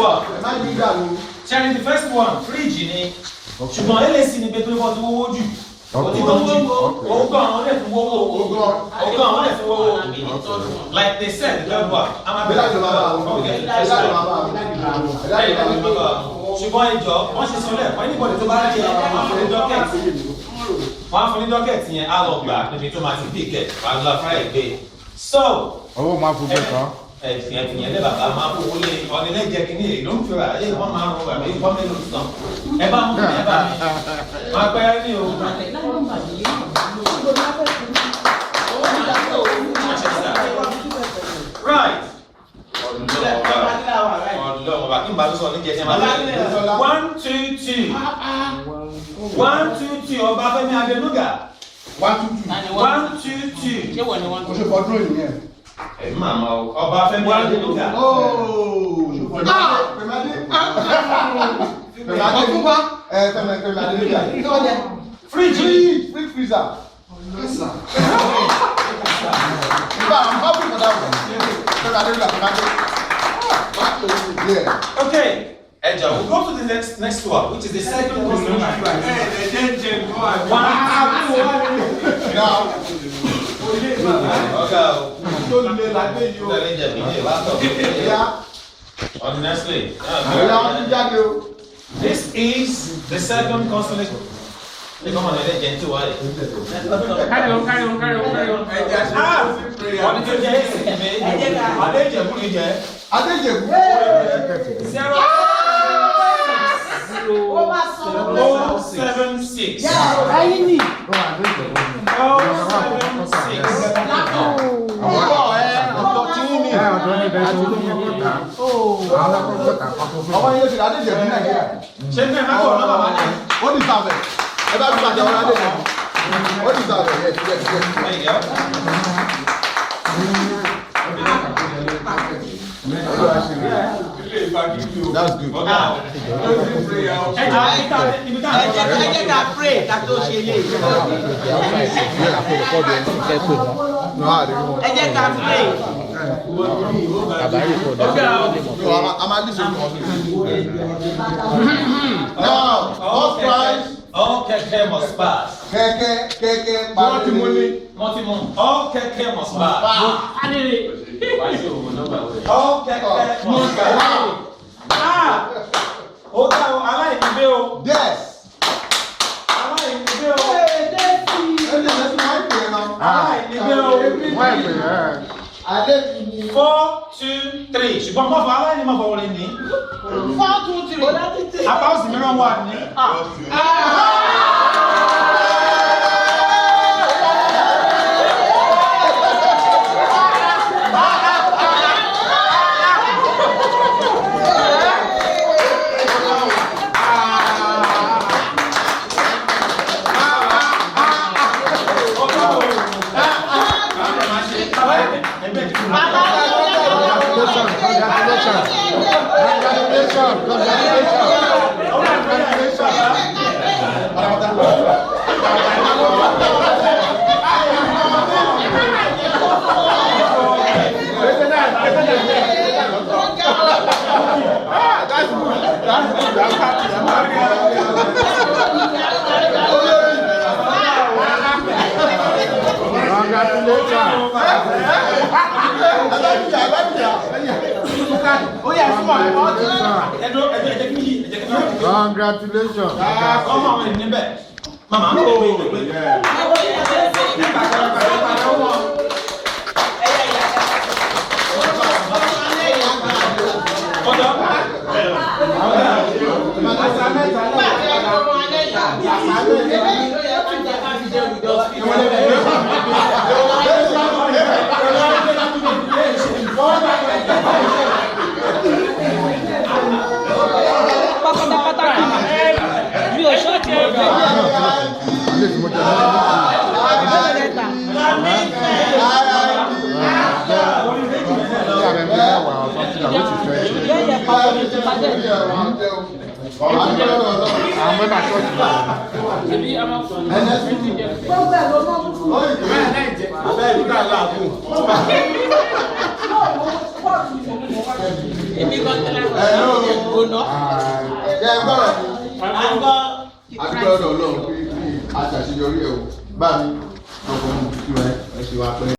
one. Ẹ má yí dànù. Ṣẹ́ni the first one, fridge ni. Ṣùgbọ́n LAC ni pé tó wọ́n ti wówó jù. Ó ti tán jù. Òun gan àwọn lè fún wówó. Òun gan àwọn lè fún wówó. Like they said, the third one. A máa Bẹ́ẹ̀ ló máa bá àwọn. Okay. Bẹ́ẹ̀ ló máa bá àwọn. Bẹ́ẹ̀ ló máa bá àwọn. Ṣùgbọ́n ìjọ, wọ́n ṣe sọ lẹ́ẹ̀kan, anybody tó bá jẹ́, wọ́n á fún ní docket. Wọ́n á fún ní docket yẹn, á lọ gbà níbi tó máa ti pick ẹ̀, wàá lọ Friday. So, Owó máa fún bẹ́ẹ̀ tán. Ẹ̀sìn ẹ̀fìyàn lé bàbá máa fowó lé ọ̀nìlẹ̀ jẹ́ kínní èyí ló ń fi rà ayé wọ́n máa ń rọ àbí wọ́n mélòó sàn. Ẹ bá mú mi, ẹ bá mi. Máa pẹ́ ní o. Right. Ọlọ́run ọba kí n bá tó sọ ní jẹjẹrẹ máa lé. 1 2 2. 1 2 2 Ọbáfẹ́mi Adénúgà. 1 2 2. 1 2 2. Ṣé wọ́n ni wọ́n Oṣù fọdún ìyẹn. Ẹ máa ma o. Ọbáfẹ́mi Adénúgà. Ooo. Fẹ́mi Adé. Fẹ́mi Adé. Ọ̀túnba. Ẹ Fẹ́mi Adé. Fridge. Fridge, fridge freezer. In fact, I'm happy for that one. Fẹ́mi Adé, Fẹ́mi Adé. Yeah. Okay. Ẹ jọ̀ọ́, we'll go to the next one, which is the second consolation prize. One Now, Ọ̀gá o. tó lé lágbé yìí o. Tẹ̀lé jẹ̀bi ní ìbátan. Yeah. Honestly. Ìyá wọn ti jáde o. This is the second consolation. Ṣé kọ́mọ ní ẹlẹ́jẹ̀ ń tó wáyé? Carry on, carry on, carry on, carry on. Ah! Wọ́n ní tó jẹ́ èsì mi. Adé Ìjẹ̀bú ni jẹ́. Adéjẹ̀bú. 0 0 7 6. Ẹyin ni. 0 7 6. Ọ̀pọ̀ ẹ ọ̀tọ̀ tí ń ní. Ẹ ọ̀dọ́ ní bẹ́ẹ̀ tó ní kọ́kọ́ tà. Àwọn akọ́kọ́ tà kọ́kọ́ fún Ọmọ yẹn ti rà Adéjẹ̀bú Nàìjíríà. Ṣé fẹ́ máa kọ̀ nọ́mbà wá ní? Ó ní sàbẹ̀. Ẹ bá fi pàtẹ́wọ́ Adéjẹ̀bú. Ó ní sàbẹ̀. Yes. There you go. That's good. Ọ̀gá o. Ẹ jẹ́ ibi tá Ẹ jẹ́ ká pray ká tó ṣe lè. No, I didn't want. Ẹ jẹ́ ká pray. Ọ̀gá o. No, I'm at least Now, first prize, All kẹ̀kẹ́ must pass. kẹ̀kẹ́ kẹ̀kẹ́ parí. Wọ́n ti mú. All kẹ̀kẹ́ must pass. All kẹ̀kẹ́ must pass. Ah! Ó dá o, aláìní o. Yes. Aláìní o. Ẹ jẹ́ ẹ̀sìn máa ń pè é náà. Aláìní o. Wọ́n ẹ̀ pè é. 4 2 3. Ṣùgbọ́n mọ̀ fún aláìní mọ̀ fọwọ́rẹ́ ní. 4 2 3. Apá òsì mìíràn wà ní. Ọ̀gá o. Congratulations, congratulations. Congratulations, congratulations. Congratulations. That's good. That's good. I'm happy. I'm happy. Congratulations. Ó yẹ fún ọ. Ẹdúró ẹjọ ẹjẹ kí mi ẹjẹ kí mi. Congratulations. Ọmọ àwọn ènìyàn níbẹ̀. Màmá ń bọ̀ wí pé. Ẹ pàṣẹ pàṣẹ pàṣẹ wọn. Ọ̀dọ́. Pátápátá kì í. Mi ò ṣọ́ọ̀tì ọ̀gá. Alẹ́ tí mo jẹ lọ́wọ́. Ní àmì mẹ́wàá or something like which is 20. Yẹ́yẹ́ papọ̀ ní ti pàdé. Àwọn mẹ́ta ṣọ́ọ̀ṣì náà. Ṣebí a máa fún Gbogbo ẹ̀ ló mọ́ mú fún mi. Abẹ́ ìlú náà láàbù. Náà mo pọ́ọ̀tù ni mo mú wá. Èmi kan tẹ́lẹ̀ fún mi gbóná. Ṣé ẹ gbọ́dọ̀ mi? À ń gbọ́. Adúgbò lọ́dọ̀ Ọlọ́run pé a ṣàṣeyọrí ẹ̀ o. Bá mi, ọkọ̀ mi kí wọ́n ẹ ṣe wá pẹ́.